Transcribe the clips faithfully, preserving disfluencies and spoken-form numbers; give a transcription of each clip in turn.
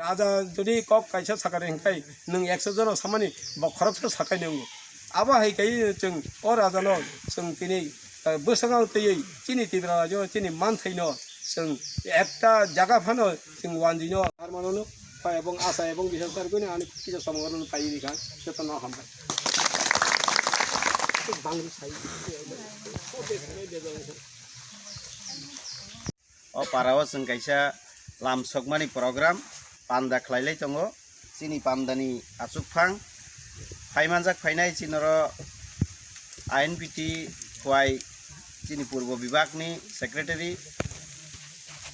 Raja jodi kok kaisa sakani hwnkhe nwng ekso jono samani bo khoroksa sakai nwngo. Abo hai khe chwng o rajano chwng tini, eh, bwskango twiwi chini Tripura rajyo chini manthaino chwng ekta jaga phano chwng wanjwino. Ar manono, ebong asa ebong biswas kari kuni ani kisa samung aro pai rikha, jotono hambai. Bangwi sai. O parao chwng kaisa lamsokmani program panda khlailai tongo. Chini pandani achukphang phaimanjak phainai chini oro I N P T Khowai chini purbo bibakni secretary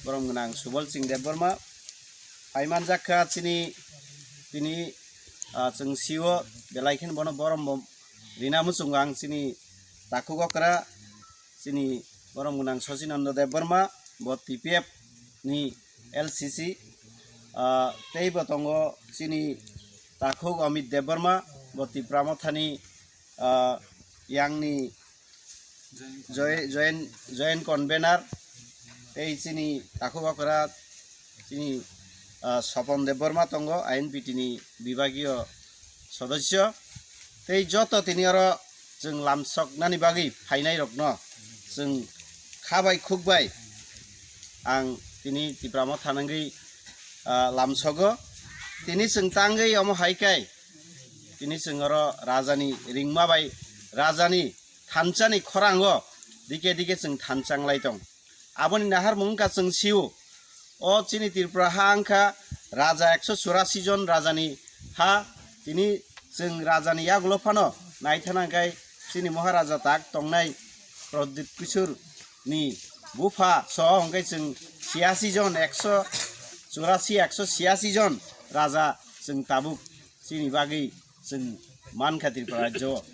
borom gwnang Subol Singh Debbarma phaimanjak kha chini tini, ah, chwng sio belai kheno bono borom bo rina muchungo ang chini takhuk okra chini borom gwnang Sachinanda Debbarma, bo T P F ni L C C, ah, tei bo tongo chini takhuk Amit Debbarma, bo Tipra Mothani, ah, yangni joy-, join-, joint convener, tei chini takhuk okra chini, ah, Sopon Debbarma tongo, I N P T ni bibagiyo sodosyo, tei joto tini oro chwng lamsoknani bagwi phainairokno chwng kha bai khuk bai ang tini Tipra Motha nangwi, ah, lamsogo. Tini chwng tangwi omo hai khe tini chwng oro rajani ringma bai rajani thanchani khorango dike dike chwng thanchang lai tong. Aboni naharmung wngkha chwng sio. O chini Tripura ha wngkha raja ekso churasi jon rajani ha. Tini chwng rajani yagulo phano naithana khe chini Maharaja tak tongnai Pradyut Kishore ni bupha so hwnkhe chwng chiyasi jon, ekso churasi, ekso chiyasi jon raja chwng tabuk chini bagwi chwng mankha Tripura rajyo o.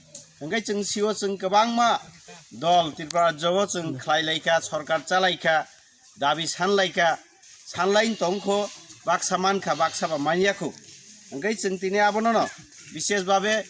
Hwnkhe chwng sio chwng kwbangma dol Tripura rajyo o chwng khlai laikha, sorkar chalaikha, dabi sanlaikha, sanlain tongkho, baksa mankha, baksa ba manyakho. Hwnkhe chwng tini abonono bishesh babe